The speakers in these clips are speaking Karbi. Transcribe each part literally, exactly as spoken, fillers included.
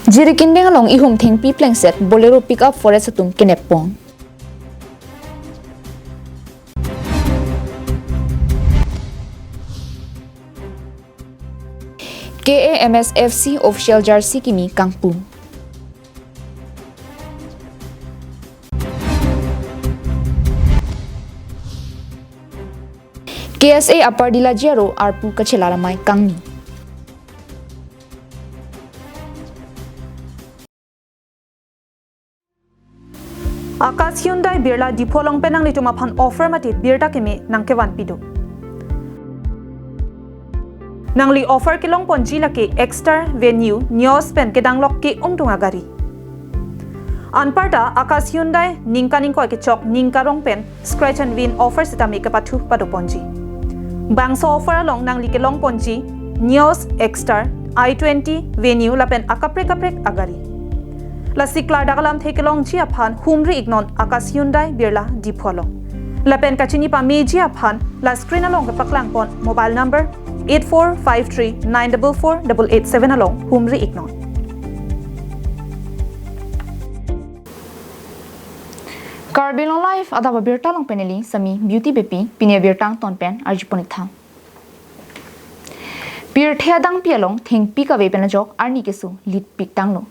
Jirikindeng along ihum thengpi plengset Bolero pickup forest atum kenep pon. K A M S F C official jersey kimi kangpu. K S A Upper Dilaji aro arpu kachela ramai kangni. Akash Hyundai Birla Diphu along pen nanglitum aphan offer mate birta keme nangkevan pido. Nangli offer kelong ponji lake Exter, Venue, Nios pen kedanglok ke-ongdung agari. Anparta Akash Hyundai ningkan ingkoi kechok ningkarong pen scratch and win offer sitame kepathu pado ponji. Bangso offer along nangli kelong ponji Nios, Exter, I twenty, Venue lapen akaprek kaprek agari. Lasi klardak alamthe kelongji aphan humri iknon Akash Hyundai Birla Diphu along. Lapen kachini pameji aphan la screen along kepaklang pon mobile number eight four five three nine double four double eight seven along humri iknon. Karbi Anglong Live adap abirta along pen neli Sami Beauty Beypi, pini abirta angton pen arjupon ik tha. Pirthe adangpi along thengpi kave pen ajok arni keso litpik tanglo.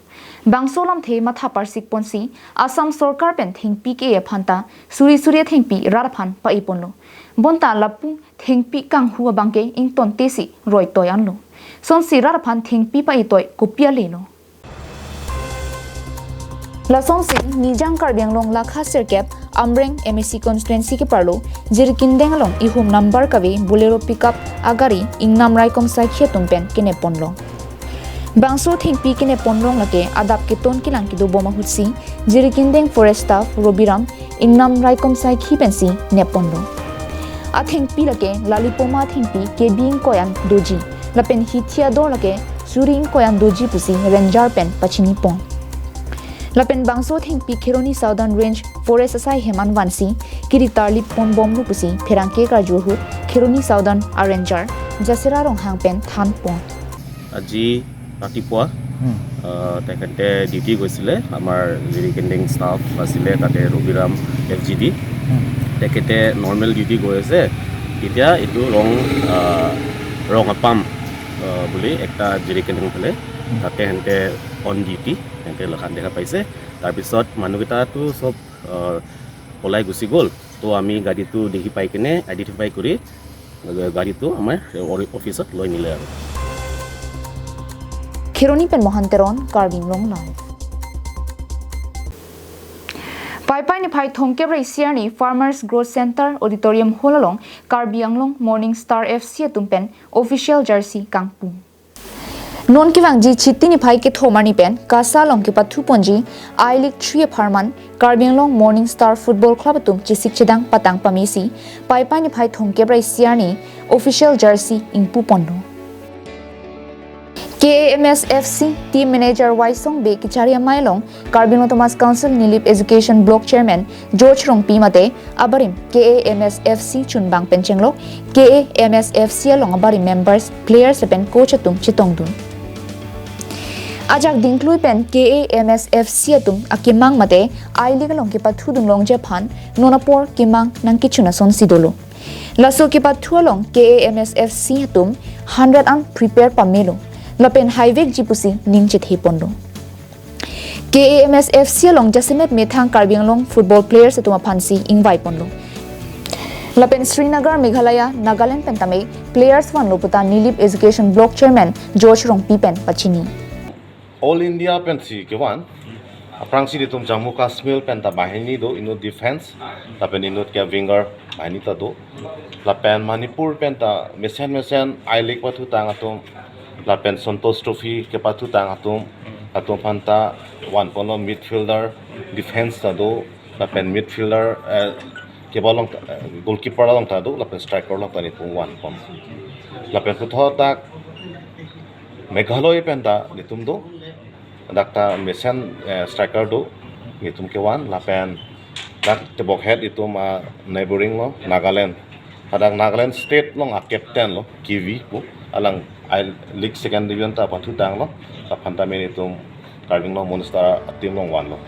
Bangso alamthe matha parsik ponsi Assam sorkar pen thengpi ke-e aphan ta suri suri thengpi rat aphan pa-i ponlo. Bonta lapu thengpi kanghu abangke ingtonte si roi toi anlo. Sonsi rat aphan thengpi pa-i toi kopi ale lo. Lasonsi Nijang Karbi Anglong lakha sirkep Amreng M A C constituency keparlo Jirikindeng along ihum number kave Bolero pickup agari ingnam raikom saikhi atum pen kenep ponlo. Bangso thengpi kenep ponlong lake adap keton kelang kedo bom ahutsi Jirikindeng forest staff Robiram ingnam raikom saikhi pensi nep ponlo. Athengpi lake Lalipoma thengpi K B ingkoi an doji lapen hithi ador lake suri ingkoi an doji pusi ranger pen pachini pon. Lapen bangso thengpi Kheroni Southern Range Forest asai hem an vansi kiri tarlip pon bomlo pusi pherangke karju ahut Kheroni Southern a ranger Jasera Ronghang pen than pon. আজি ৰাতিপুৱা, হুম। আহ, তেখেতে ডিউটি গৈছিলে, আমাৰ জিৰিকেণ্ডিং ষ্টাফ আছিলে তাতে, Rabiram F G D. হুম। তেখেতে normal duty গৈ আছে, তেতিয়া এইটো ৰং, আহ, ৰং আপাম, আহ, বুলি একটা জিৰিকেণ্ডিং ফালে, হুম। তাতে সেনেকে অন ডিউটি সেনেকে লখান দেখা পাইছে। তাৰপিছত মানুহকেইটাতো চব, আহ, পলাই গুচি গ'ল। তো আমি গাড়ীটো দেখি পাই কিনে আইডেণ্টিফাই কৰি গাড়ীটো আমাৰ অফিচত লৈ নিলে আৰু। Kheroni pen Mohan Teron, Karbi Anglong Live. Paipai niphai thomkep ra isi arni Farmers Growth Center Auditorium Hall along Karbi Anglong Morning Star F C atum pen official jersey kangpu. Non kevangji Chiti niphai kethom arni pen KASA along kepathu ponji I-League three apharman Karbi Anglong Morning Star Football Club atum chesik chedang patang pamesi Paipai niphai thomkep ra isi arni official jersey ingpu ponlo. K A M S F C team manager Waisong Bey kechari amei along Karbi Anglong Autonomous Council Nilip Education Block Chairman George Rongpi mate abarim K A M S F C chunbang pen chenglok K A M S F C along abarim members, players lapen coach atum chetongdun. Ajak dingklui pen K A M S F C atum akemang mate I-League along kepathudun longji aphan non apor kemang nangkechun asonsi dolo. Laso kepathu along K A M S F C atum hundred an prepare pamelo lapen haivekji pusi ning chethe ponlo. K A M S F C along jasemet methang Karbi Anglong football players atum aphansi ingvai ponlo. Lapen Srinagar, Meghalaya, Nagaland pen tame players vanlo puta Nilip Education Block Chairman George Rongpi pen pachini. All India pensi kevan, aphrangsi itum Jammu Kashmir pen ta banghini do, inut defense, lapen inut ke winger banghini ta do. Lapen Manipur pen ta mesen mesen I-League pathutang atum, lapen Santosh Trophy kepathutang atum, atum aphan ta van ponlo, midfielder, defense ta do, lapen midfielder, eh, kebalong ta, eh, goalkeeper along ta do, lapen striker along ta nitum van pon. Lapen puthot dak Meghalaya pen ta nitum do, dak ta mesen, eh, striker do, nitum kevan, lapen dak tebok het itum a neighboring lo, Nagaland. Hadak Nagaland State along a captain lo, Kiwi pu, alang I-League second division ta pathutang lo, lapen ta nitum Karbi Anglong Morning Star a-team along vanlo.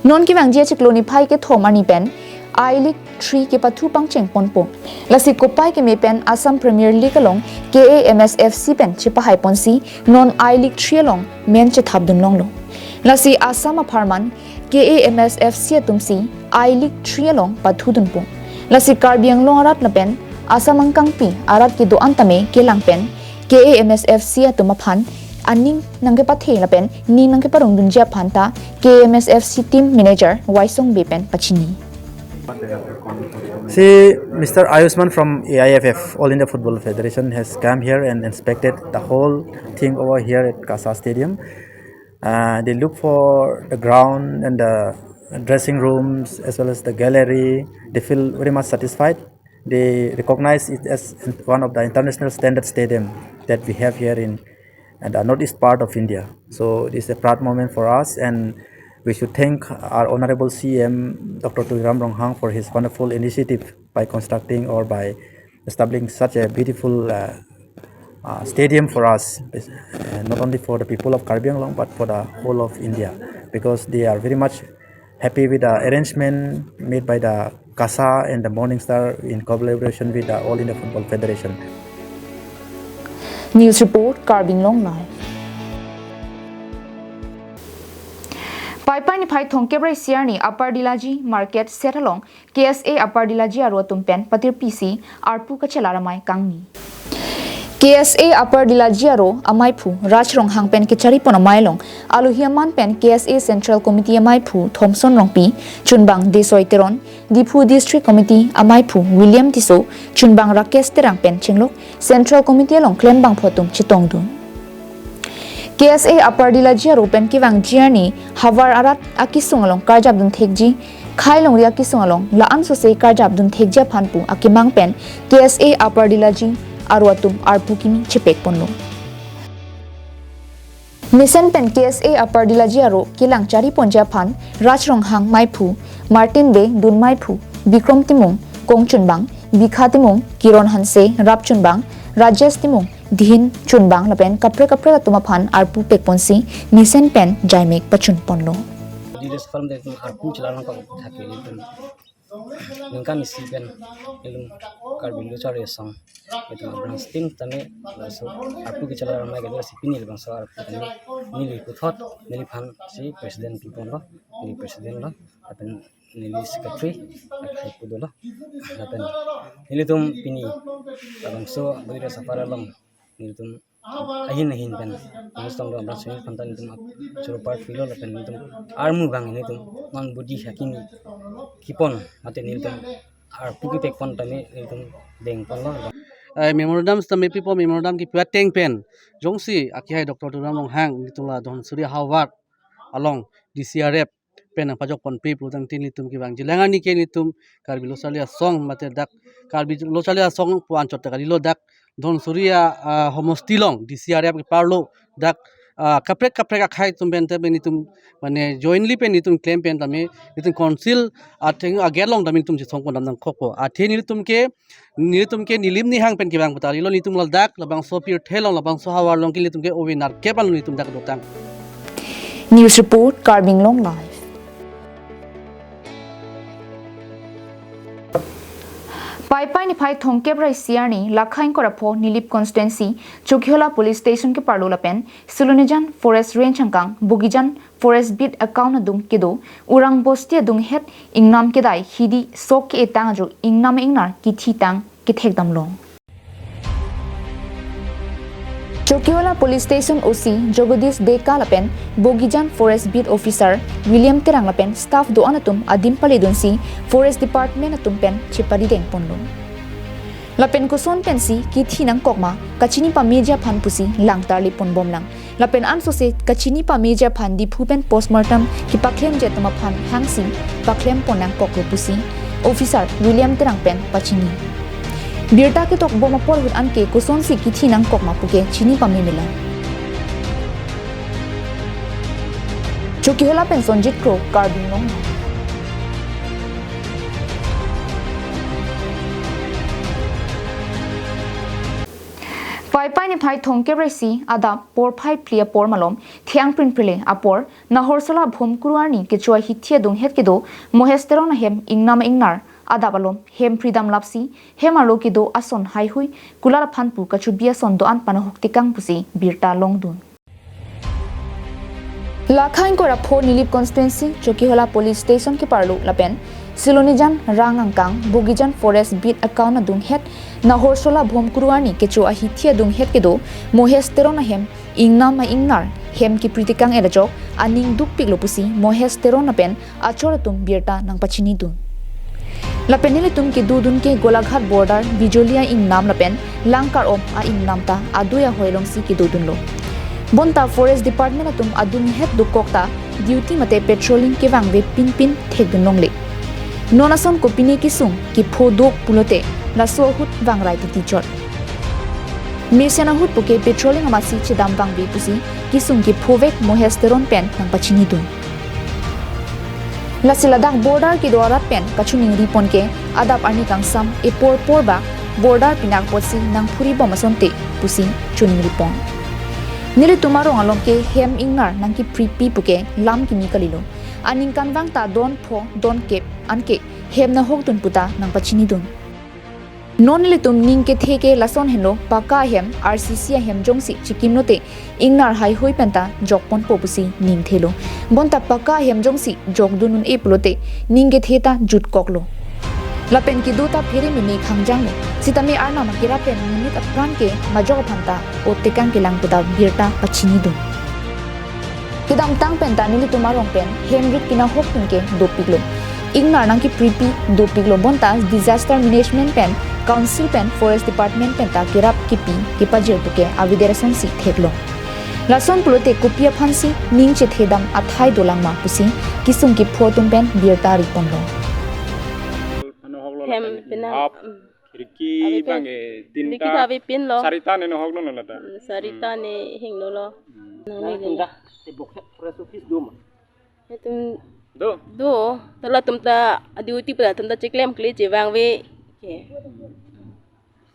Non kevangji achiklo niphai kethom arni pen I-League three kepathu pangcheng ponpo. Lasi kopai keme pen Assam Premier League along K A M S F C pen chepahai ponsi non I-League three along men chethap dunlonglo. Lasi Assam apharman K A M S F C atumsi I-League three along pathu dunpo. Lasi Karbi Anglong arat lapen Assam angkangpi arat kedo-an tame kelang pen K A M S F C atum aphan aning nangkepathe lapen ning nangkeparong dunji aphan ta K A M S F C team manager Waisong Bey pen pachini. See, Mister Ayushman from A I F F, All India Football Federation, has come here and inspected the whole thing over here at KASA Stadium. Uh, they look for the ground and the dressing rooms as well as the gallery. They feel very much satisfied. They recognize it as one of the international standard stadium that we have here in uh, the northeast part of India. So it is a proud moment for us, and we should thank our Honorable C M, Doctor Tuliram Ronghang, for his wonderful initiative by constructing or by establishing such a beautiful uh, uh, stadium for us, uh, not only for the people of Karbi Anglong but for the whole of India, because they are very much happy with the arrangement made by the KASA and the Morning Star in collaboration with the All India Football Federation. News report, Karbi Anglong Live. Paipai niphai thomkep ra isi arni Upper Dilaji Market Set along K S A Upper Dilaji aro atum pen patirpi si arpu kachelar amei kangni. K S A Upper Dilaji aro ameiphu Raj Ronghang pen kechari pon amei along alohi aman pen K S A Central Committee ameiphu Thomson Rongpi, chunbang Desoi Teron, Diphu District Committee ameiphu William Tisso, chunbang Rakesh Terang pen chenglok Central Committee along klembangphu atum chetongdun. K S A Upper Dilaji aro pen kevangji arni havar arat akesung along karjap dun thekji, khai longri akesung along la-an sose karjap dun thekji aphan pu akemang pen K S A Upper Dilaji aro atum arpu kimi chepek ponlo. Mesen pen K S A Upper Dilaji aro kelang chari ponji aphan Raj Ronghang meiphu, Martin Bey dun meiphu, Bikrom Timung kong chunbang, Bikha Timung, Kiron Hanse rap chunbang, Rajesh Timung dihin chunbang lapen kaprek kaprek atum aphan arpu pek ponsi mesen pen jaimek pachun ponlo. Diles farm de arpu chelar nangkok thake nelitum ningkan isi pen nelitum Karbi Lo Charli Asong nelitum branch team tame laso arpu kechelar amei kedo si pini labangso arpu tame neli puthot neliphan si president pi ponlo, neli president lo, lapen neli secretary akhai pu dolo, lapen nelitum pini labangso Bodira Safar along nelitum ahin ahin pen nangstong do abang sini panta nelitum ap choro part pilo lapen nelitum armu bang nelitum non budi hakimi kipon mate nelitum arpu kepek pon tame nelitum deng ponlo. Eh, memorandum sitame pipo, memorandum kipu ateng pen jongsi akehai Doctor Tuliram Ronghang nelitum la Dhansiri havar along D C R F pen nangpajok ponpe pulotangte nelitum kevangji lang arni ke nelitum Karbi Lo Charli Asong mate dak Karbi Lo Charli Asong pu anchot ta kalilo, dak Dhansiri a, ah, homosti along D C R F keparlo dak, ah, kaprek kaprek akhai atum pen te pen nelitum mane jointly pen nelitum klem pen tame nelitum council ateng a-gate along tame nelitum chesong pondam nangkokpo. Athe nelitum ke nelitum ke nelim nehang pen kevang pu ta kalilo, nelitum ladak labangso pirthe along labangso havar along ke nelitum ke ove nerkep along nelitum dak dotang. News report, Karbi Anglong Live. Paipai niphai thomkep ra isi arni Lakhaing Korapho Nilip Constituency Chokihola Police Station keparlo lapen Silonijan Forest Range angkang Bogijan Forest Beat account adung kedo Urang Bosti adung het ingnam kedai hidi sok ke-etang ajo ingnam ingnar kethitang kethekdamlong. Chokihola Police Station O C Jagadish Deka lapen Bogijan Forest Beat Officer William Terang lapen staff do-an atum adim paledunsi Forest Department atum pen cheparideng ponlo. Lapen koson pensi kethi nangkok ma kachini pameji aphan pusi lang tarli ponbomlang. Lapen ansose kachini pameji aphan Diphu pen postmortem kepaklemji atum aphan hangsi paklem pon nangkoklo pusi Officer William Terang pen pachini. Birta ketok bom apor ahut anke kosonsi kethi nangkok ma puke chini pamemelang. Chokihola pen Sonjit Kro, Karbi Anglong. Paipai niphai thomkep ra isi adap porphai phli apor malom thengprinphile apor Nahorsala Bhomkuru arni kecho ahithi adunghet kedo Mohes Teron ahem ingnam ingnar adap alom hem phridam lapsi hem arlo kedo ason haihui kulat aphan pu kachobi ason do-an panahok tekang pusi birta longdun. Lakha ingkoi ra pho Nilip constituency Chokihola police station keparlo lapen Silonijan Rang angkang Bogijan forest beat account adunghet Nahorsala Bhomkuru arni kecho ahithi adunghet kedo Mohes Teron ahem ingnam a-ingnar hem kepri tekang-et ajok aning dukpiklo pusi Mohes Teron lapen achor atum birta nangpachinidun. Lapen nelitum kedodun ke Golaghat border Bijolia ingnam lapen Langkar-om a-ingnam ta adui ahoi alongsi kedodunlo. Bonta forest department atum adunghet dokok ta duty mate patrolling kevangve pinpin thekdun longle. Non ason kopine kesung kepho do pulote laso ahut vangrai titi chot. Mesen ahut puke patrolling amatsi chedam vangve pusi kesung kephovek Mohes Teron pen nangpachinidun. Lasi ladak border kedo arat pen kachiningri pon ke adap arni kangsam epor por ba border pinak apotsi nangphuri bom asonte pusi chiningri pon. Nelitum arong along ke hem ingnar nangkepripi puke lam kimi kalilo. Aningkanvang ta don pho don kep anke hem nahokdun puta nangpachinidun. Non nelitum ning kethe ke lason henlo pakka ahem R C C ahem jongsi chikimlote ingnar haihui penta jokponpo pusi ning thelo. Bonta pakka ahem jongsi jokdun un-e pulote ning kethe ta jutkoklo. Lapen kedo ta phere meme khangjanglo. Sitame arnam akera pen monit apran ke majok aphan ta ot tekang kelang puta birta pachinidun. Kedamtang penta nelitum arong pen hem rit kinahokdun ke dopiklo. Ingnar nangkepripi dopiklo bonta disaster management pen council pen forest department penta kerap kepi kepajir puke avedet asonsi theklo. Lason pulote kopi aphansi ning chethedam athai dolang ma pusi kesung kepho atum pen birta riponlo. Hem pina, hap, khirki ave pen, bang e, khirki tinta, ta ave pinlo. Sarita ne nohoklo no lata. Hmm, sarita ne hingno lo. Hmm. Nang nang ne tum le. Dak tebok het forest office do ma? Itum do. Do. Ta latum ta duty pada tum ta cheklemkle chevangve ke.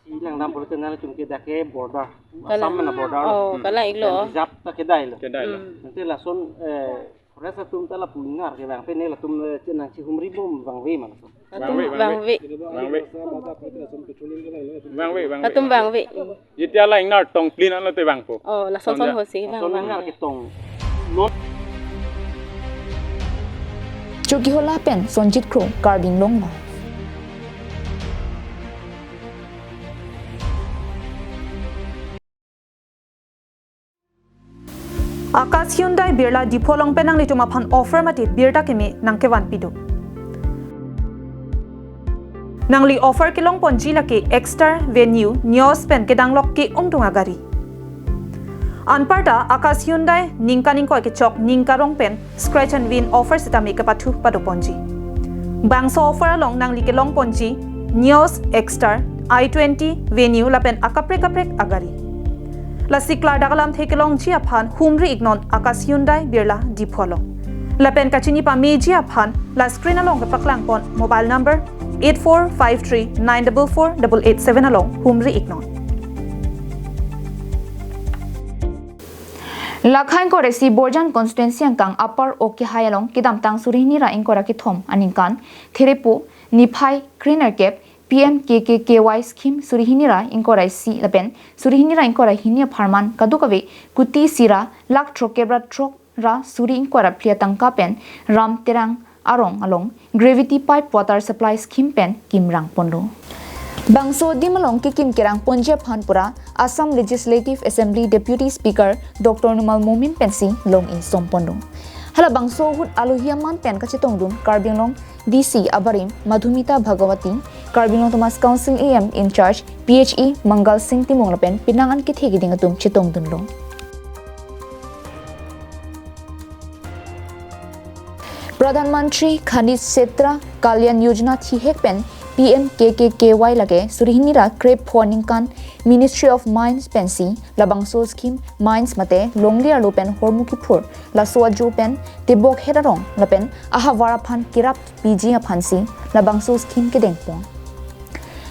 Si langdam pulote nangtum ke dak ke border. Kalang. Assam mena border. Oh, hmm, kalang-iklo. Dan reserve ta kedai lo. Kedai lo. Hmm. Nanti lason, eh, forest atum ta lapu ingnar kevangve ne latum, eh, chenang chihumri bom vangve ma lason. Latum vangve, vangve. Vangve. Vangve. Vangve, vangve. Latum vangve. Vangve. Jetila ingnar tong plin anlote vangpo. Oh, lason son hosi vang, lason vang. Ingnar ketong. Non. Chokihola pen Sonjit Kro, Karbi Anglong Live. Akash Hyundai Birla Diphu along pen nanglitum aphan offer mate birta keme nangkevanpi do. Nangli offer kelongponji lake Exter, Venue, Nios pen kedanglok ke-ongdung agari. Anparta Akash Hyundai ningkan ingkoi kechok ning karong pen scratch and win offer sitame kepathu padoponji. Bangso offer along nangli kelongponji Nios, Exter, i twenty, Venue lapen akaprek kaprek agari. Lasi klardak alamthe kelongji aphan humri-iknon Akash Hyundai Birla Diphu along. Lapen kachini pameji aphan la screen along kepaklangpon mobile number eight four five three nine double four double eight seven along humri-iknon. Lakha ingkoi ra isi Borjan constituency angkang Upper Okehai along kedamtang suri hini ra ingkoi ra kethom aningkan Therepo niphai krenerkep P M K K K Y scheme suri hini ra ingkoi ra isi lapen suri hini ra ingkoi ra hini apharman kadokave kuti isi ra lakh throkkep ra throk ra suri ingkoi ra phli atangka pen Ram Terang arong along gravity pipe water supply scheme pen kimrang ponlo. Bangso adim along kekim kerang ponji aphan pura Assam Legislative Assembly Deputy Speaker Doctor Numal Momin pensi long-ingsom ponlo. Halabangso ahut alohi aman pen kachetongdun Karbi Anglong D C abarim Madhumita Bhagawati, Karbi Anglong Autonomous Council A M in charge P H E Mangal Singh Timung lapen penang an kethe keding atum chetongdunlo. Pradhan Mantri Khanij Kshetra Kalyan Yojana thihek pen P M K K K Y lake suri hini ra krepho aningkan Ministry of Mines pensi labangso scheme mines mate longle arlo pen hormu kiphur laso ajo pen tebok het arong lapen ahavar aphan kerap piji aphansi labangso scheme kedengpon.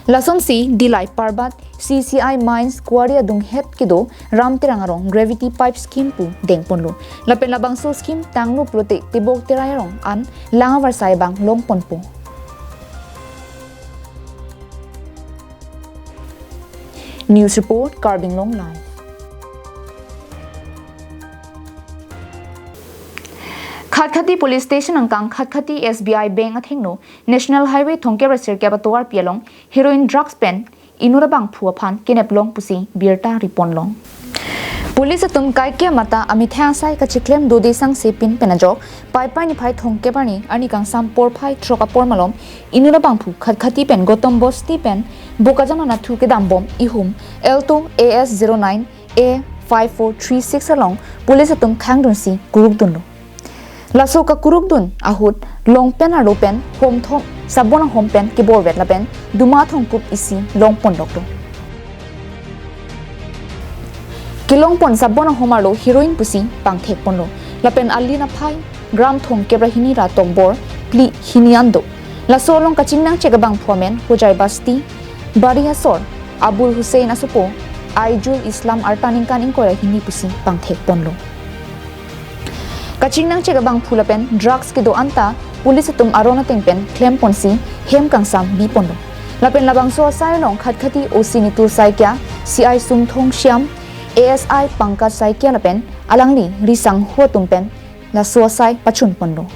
Lasonsi Dillai Parbat C C I Mines Quarry adunghet kedo Ram Terang arong Gravity Pipe Scheme pu dengponlo. Lapen labangso scheme tanglo pulote Tebok Terai arong an lang avarsai abang longponpo. News report, Karbi Anglong Live. Khatkhati Police Station angkang Khatkhati S B I Bank athengno National Highway thomkep ra sirkep atovarpi along heroin drugs pen inut abangphu aphan kenep long pusi birta riponlong. Police atum kaikema ta amethang asai kachiklem dode sangse pin pen ajok Paipai niphai thomkep arni, arni kangsam porphai throk apor malom inut abangphu Khatkhati pen Gautam Bosti pen Bokajan anatthu kedambom ihum Alto A S zero nine A five four three six along police atum khangdunsi kurukdunlo. Laso kakurukdun ahut long pen arlo pen hom thom sabon ahom pen keborvet lapen duma thomkup isi longpondoklo. Kelongpon sabon ahom arlo heroin pusi pangthekponlo. Lapen alin aphai gram thomkep ra hini ra tokbor phli hini an do. Laso along kachingnangchek abangphu amen Hojai Basti, Bari Asor, Abul Hussein asopo, Aijul Islam arta ningkan ingkoi ra hini pusi pangthekponlo. Kachingnangchek abangphu lapen drugs kedo anta police atum aron ateng pen klemponsi hem kangsam biponlo. Lapen labangso asai along Khatkhati O C Nitur Saikia, C I Sumthong Shyam, A S I Pankaj Saikia lapen alangli risangho atum pen laso asai pachunponlo.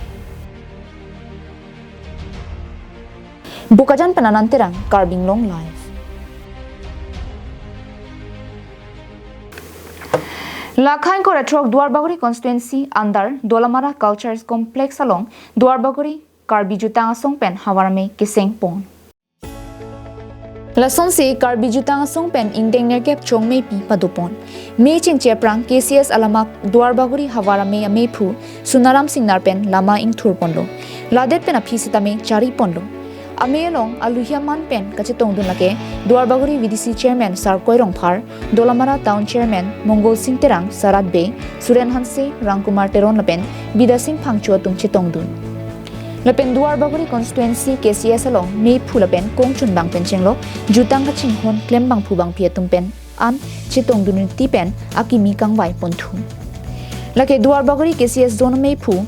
Bokajan pen Anand Terang, Karbi Anglong Live. Lakha ingkoi ra throk Duarbagori constituency under Dolamara Cultures Complex along Duarbagori Karbi Jutang Asong pen Havar Amei kesengpon. Lasonsi Karbi Jutang Asong pen ingdeng nerkep chongmeipi padopon. Mei chingche aphrang K C S alamak Duarbagori Havar Amei ameiphu Sunaram Singnar pen lama ingthurponlo. Ladet pen aphi sitame chariponlo. Amei along aluhi aman pen kachetongdun lake Duarbagori V D C Chairman Sarkoi Rongphar, Dolamara Town Chairman Mongol Sing Terang, Sarat Bey, Suren Hanse, Rangkumar Teron lapen Bidya Sing Phangcho atum chetongdun. Lapen Duarbagori constituency K C S along meiphu lapen kongchunbang pen chenglok jutang kachinghon klembangphu bangpi atum pen an chetongdun riti pen akimi kangvaiponthu. Lake Duarbagori K C S zone meiphu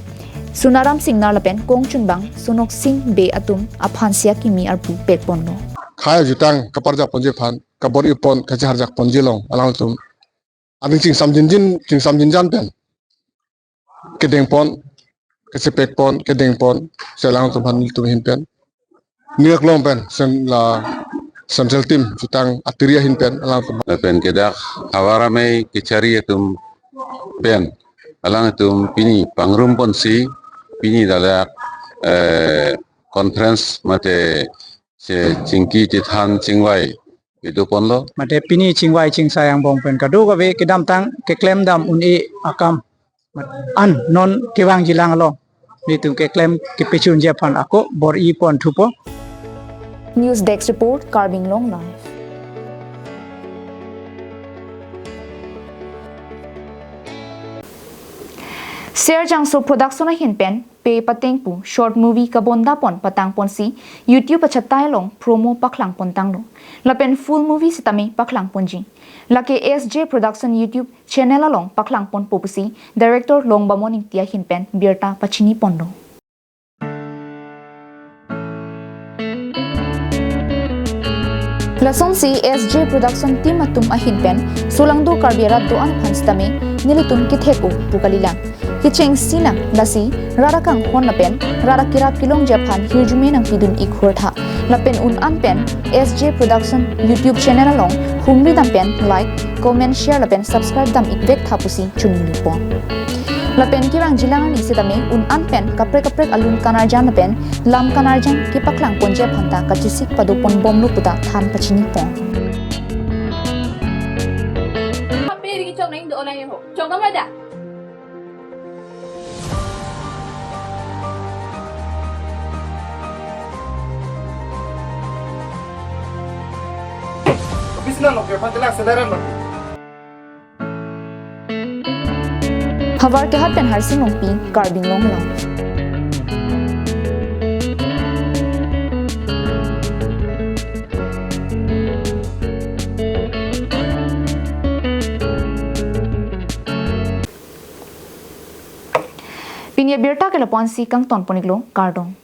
Sunaram Singnar lapen kongchunbang Sonok Sing Bey atum aphansi akimi arpu pekponlo. Khei jutang kaparjakponji aphan, kabor-ipon kachiharjakponji along alangtum aning chingsamjinjin, chingsamjinjan pen kedengpon, kachepekpon, kedengpon, si alangtum aphan nelitum ahin pen, ning aklong pen, sen la central team jutang atiri ahin pen alangtum aphan. Pen kedak Havar Amei kechari atum pen alangtum pini pangrumponsi, pini ladak, eh, conference mate che chingki chethan chingvai kedoponlo. Mate pini chingvai chingsai angbong pen kadokave kedamtang keklemdam un-e akam an non kevangjilang along nelitum keklem kepachunji aphan ako bor-iponthupo. News Desk Report, Karbi Anglong Live. Ser Jangso Production ahin pen pe pateng pu short movie kabondapon patangponsi YouTube achatai along promo paklangpontanglo. Lapen full movie sitame paklangponji. Lake S J Production YouTube channel along paklangponpo pusi Director Longbamon Ingti ahin pen birta pachiniponlo. Lasonsi S J Production team atum ahin pen solangdo Karbi arat do-an aphan sitame nelitum kethek-o pu kalilang. Kechengsi nang lasi rat akanghon lapen rat akirap kelongji aphan hirjume nangpidun-ik hur tha. Lapen un-an pen S J Production YouTube channel along humri dam pen like, comment, share lapen subscribe dam-ik vek tha pusi choningri pon. Lapen kevangjilang arni sitame un-an pen kaprek kaprek alun kanarjan lapen lam kanarjan kepaklangponji aphan ta kachesik padoponbomlo puta than pachinipon. Hape ri chok nang do online ho. Chok dam aja. Office na loke, pati la accelerate loke. Havar kehat pen Harsing Rongpi, Karbi Anglong Live. Pini abirta ke lapu-ansi kangton pon-iklo, kardom.